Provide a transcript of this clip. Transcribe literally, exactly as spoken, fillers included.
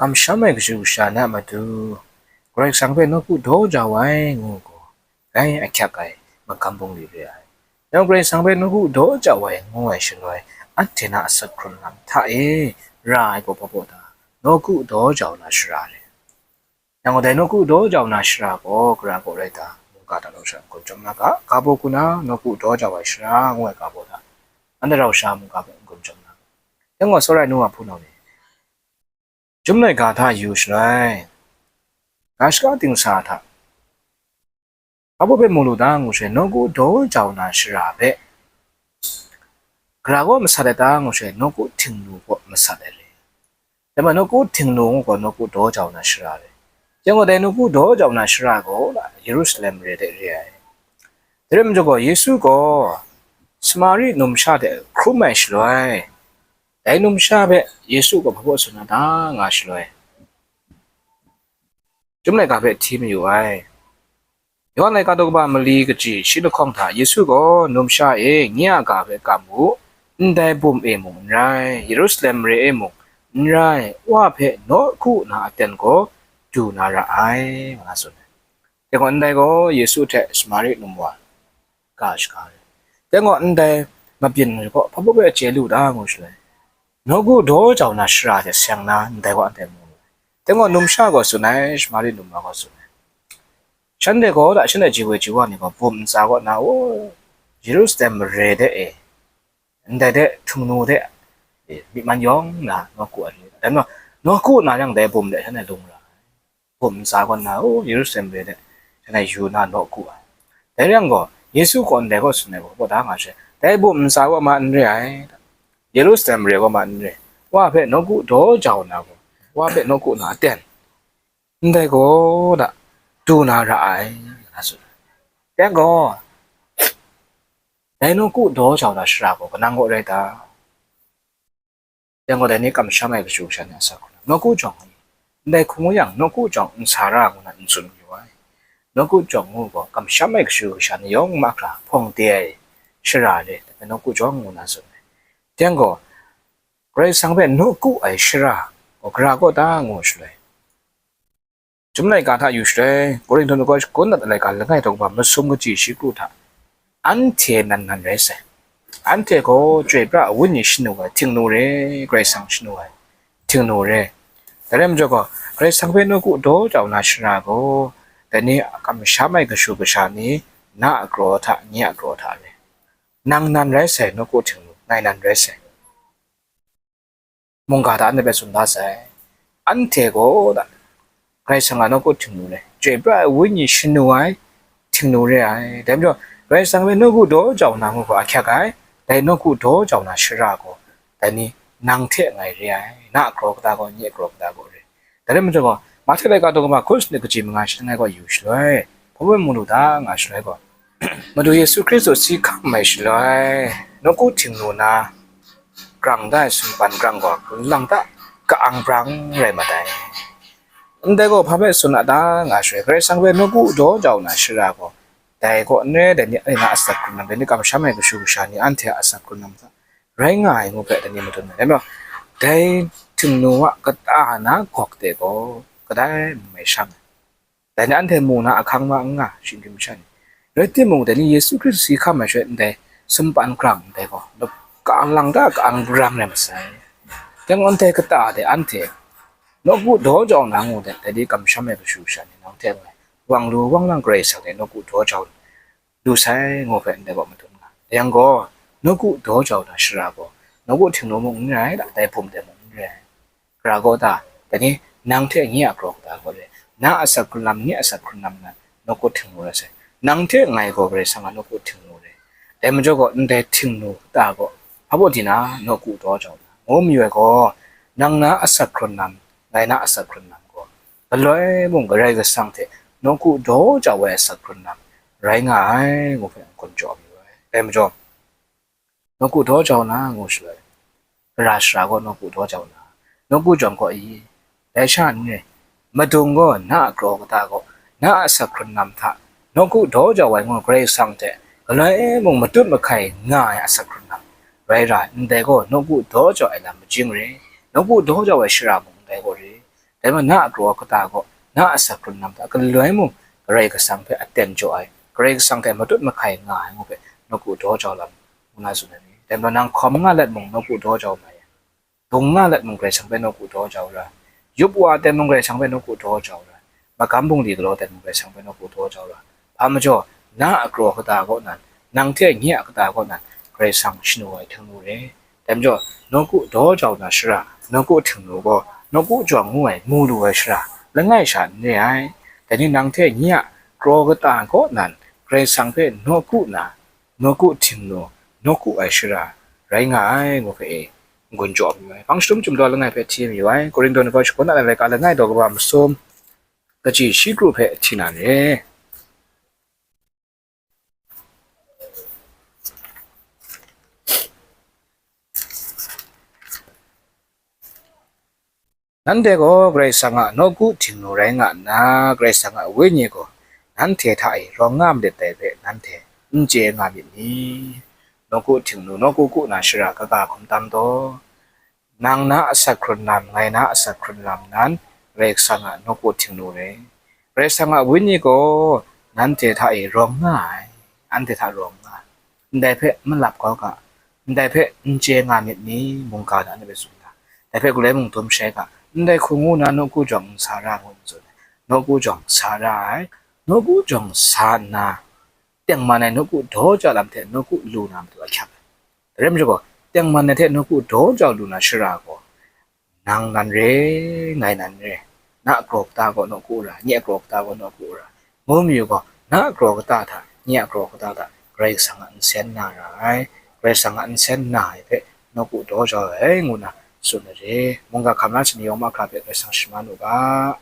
Kamsham ai kashu kasha na matu, Karai Kasang hpe nawku daw jau ai ngu gaw, dai ahkyak ai magam bungli re ai. Yawng Karai Kasang hpe nawku daw jau ai ngu ai shaloi, anhte na asak hkrun lam hta e ra ai gaw hpa baw ta, nawku daw jau na shara re. Yang gaw dai nawku daw jau na shara gaw, gara gaw rai ta, mungga hta rau sha n-gun chyawm na ga, ga baw ku na, nawku daw jau ai shara ngu ai ga baw hta, anhte rau sha mungga hpe n-gun chyawm na ga. Yang gaw, tsawra ai nu wa hpunau ni, Chyum laika hta yu shaloi, ga shaka dingsa hta, hpa baw hpe mu lu da ngu shaloi, nawku daw jau na shara hpe, gara gaw masat ai ta ngu shaloi, nawku htingnu gaw masat ai re. Dai ma nawku htingnu ngu gaw nawku daw jau na shara re. Yang gaw dai nawku daw jau na shara gaw, Yerusalem mare de re ai. Dai rai majaw gaw, Yesu gaw Samari numsha hte hkrum ai shaloi, dai numsha hpe Yesu gaw hpa baw tsun na ta nga shaloi, Chyum laika hpe hti mayu ai. Yawhan laika daw kaba mali kaji shi lahkawng hta Yesu gaw, "Numsha e, nye a ga hpe kam u, ndai bum e mung n rai, Yerusalem mare e mung n rai, Wa hpe nawku na aten gaw du na ra ai," nga tsun ai. Dai gaw ndai gaw Yesu hte Samari num wa ga shaga ai. Dai gaw ndai mabyin gaw hpa baw hpe chye lu da ngu shaloi, nawku daw jau na shara hte seng na ndai gaw anhte mu lu ai. Dai gaw numsha gaw tsun ai, Samari num wa gaw tsun ai. Shanhte gaw da, shanhte ji woi ji wa ni gaw bum ntsa kaw na, o, Yerusalem mare de e, ndai de htingnu de, e, myi man yawng na nawku ai. Dai majaw, nawku na yang dai bum de shanhte lung ra ai. Bum ntsa kaw na, o, Yerusalem mare de shanhte yu na nawku ai. Dai rai yang gaw, Yesu gaw ndai gaw tsun ai gaw, gaw da nga she, dai bum ntsa kaw ma n re ai, Yerusalem mare kaw ma n re, Wa hpe nawku daw jau na gaw, Wa hpe nawku na aten, ndai gaw da, du na ra ai, nga tsun ai. Yang gaw, dai nawku daw jau na shara gaw kanang kaw rai ta? Yang gaw dai ni kamsham ai kashu kasha ni asak hkrun lam, nawku jawng ni, ndai hkung u yang, nawku jawng n sa ra ngu na n tsun yu ai. Nawku jawng ngu gaw, kamsham ai kashu kasha ni yawng mahkra hpawng de ai shara re, dai nawku jawng ngu na tsun ai. Yang gaw, Karai Kasang hpe nawku ai shara gaw gara kaw ta ngu shaloi, Chyum laika hta yu shaloi, Korinhtu nau kaw shagun dat ai laika langai daw kaba masum kaji shi kru hta, anhte nan nan rai sai. Anhte gaw chyoi pra ai Wenyi shanu ai htingnu re, Karai Kasang shanu ai htingnu re. Dai rai majaw gaw, Karai Kasang hpe nawku daw jau na shara gaw, dai ni kamsham ai kashu kasha ni, na a kraw hta, nye a kraw hta re. Nang nan rai sai, nawku htingnu, ngai nan rai sai. Mungga hta anhte hpe tsun da sai. Anhte gaw da, Karai Kasang a nawku htingnu re, chyoi pra ai Wenyi shanu ai htingnu re ai. Dai majaw, Karai Kasang hpe nawku daw jau na ngu gaw ahkyak ai. Dai nawku daw jau na shara gaw, dai ni nang hte ngai re ai. Na a kraw kata gaw, nye a kraw kata gaw re. Dai rai majaw gaw, Mahte laika daw kaba hkun sanit kaji manga shi langai kaw yu shaloi, hpa baw hpe mu lu da nga shaloi gaw, Madu Yesu Hkristu si hkam ai shaloi, nawku htingnu na grang da ai sumpan grang gaw, lang ta, ka-ang brang rai mat ai. Ndai gaw hpa hpe tsun a ta nga shaloi, Karai Kasang hpe nawku daw jau na shara gaw, dai kaw n rai, dai ni, dai na asak hkrun lam, dai ni kamsham ai kashu kasha ni anhte a asak hkrun lam hta rai nga ai ngu hpe dai ni madun ai. Dai majaw, dai htingnu a kata na gawk de gaw, kadai n mai shang ai. Dai ni anhte mu na ahkang ma n nga, shinggyim masha ni. Rai timung, dai ni Yesu Hkristu si hkam ai shaloi ndai sumpan grang ndai gaw, ka-ang lang ta, ka-ang brang rai masai. Dai gaw ndai kata de anhte nawku daw jau na ngu de, dai ni kamsham ai kashu kasha ni nang hte ngai, wang lu wang lang Karai Kasang hte nawku daw jau lu sai ngu hpe ndai gaw madun nga. Dai yang gaw, nawku daw jau na shara gaw, nawku htingnu mung n rai, dai bum de mung n rai. Gara kaw ta, dai ni, nang hte nye a kraw kata gaw re, na a asak hkrun lam, nye a asak hkrun lam na, nawku htingnu rai sai. Nang hte ngai gaw Karai Kasang a nawku htingnu re. Dai majaw gaw, ndai htingnu kata gaw, hpa baw di na, nawku daw jau na, ngu mayu ai gaw, nang na asak hkrun lam, ngai na asak hkrun lam gaw, galoi mung Karai Kasang hte nawku daw jau ai asak hkrun lam rai nga ai, ngu hpe n-gun jaw mayu ai. Dai majaw, nawku daw jau na ngu shaloi, gara shara gaw nawku daw jau na, nawku jawng gaw i, dai sha n re, madung gaw na a kraw kata gaw, na a asak hkrun lam hta, nawku daw jau ai ngu Karai Kasang hte, galoi mung matut mahkai nga ai asak hkrun lam rai ra, ndai gaw nawku daw jau ai lam majing re, nawku daw jau ai shara mung ndai gaw re, Dai majaw na a kraw kata kaw, na a asak hkrun lam hta galoi mung Karai Kasang hpe aten jaw ai, Karai Kasang hte matut mahkai nga ai ngu hpe nawku daw jau lam ngu na tsun ai ni. Dai majaw nang hkawm nga let mung nawku daw jau ma yang, bung nga let mung Karai Kasang hpe nawku daw jau ra, yup wa ten mung Karai Kasang hpe nawku daw jau ra, magam bungli galaw ten mung Karai Kasang hpe nawku daw jau ra. Hpa majaw, na a kraw kata kaw nan, nang hte nye a kata kaw nan, Karai Kasang shanu ai htingnu re. Dai majaw, nawku daw jau na shara, nawku htingnu gaw, nawku jawng ngu ai, mu lu ai shara, langai sha n re ai. Dai ni nang hte nye a kraw kata kaw nan, Karai Kasang hpe nawku na, nawku htingnu, nawku ai shara, rai nga ai, ngu hpe e, n-gun jaw mayu ai. Hpang shadum chyum daw langai hpe hti mayu ai. Korinto ni gaw shakawn na ai laika langai daw kaba masum, kaji shi kru hpe hti na re. Nanhte gaw Karai Kasang a nawku htingnu rai nga nna, Karai Kasang a Wenyi gaw nanhte hta e rawng nga malit dai hpe nanhte n chye nga myit ni? Nawku htingnu, nawku ku na shara kaga hkum tam taw? Nang na asak hkrun lam, ngai na asak hkrun lam nan, Karai Kasang a nawku htingnu re. Karai Kasang a Wenyi gaw nanhte hta e rawng nga ai, anhte hta rawng nga ai. Ndai hpe malap kau ga, ndai hpe n chye nga myit ni? Mungga na ni hpe tsun ga, dai hpe galoi mung dum shai ga, ndai hku ngu na nawku jawng n sa ra ngu n tsun ai. Nawku jawng sa ra ai. Nawku jawng sa nna, tengman ai nawku daw ja lam hte nawku lu na matu ahkyak ai. Dai rai majaw gaw, tengman ai hte nawku daw jau lu na shara gaw, nang nan re, ngai nan re, na a kraw kata gaw nawku ra, nye a kraw kata gaw nawku ra, ngu mayu gaw, na a kraw kata hta, nye a kraw kata hta, Karai Kasang a nsen na ra ai, Karai Kasang a nsen na ai hpe nawku daw jau ai, ngu na tsun ai re. Mungga hkam na shani yawng mahkra hpe Karai Kasang shaman u ga.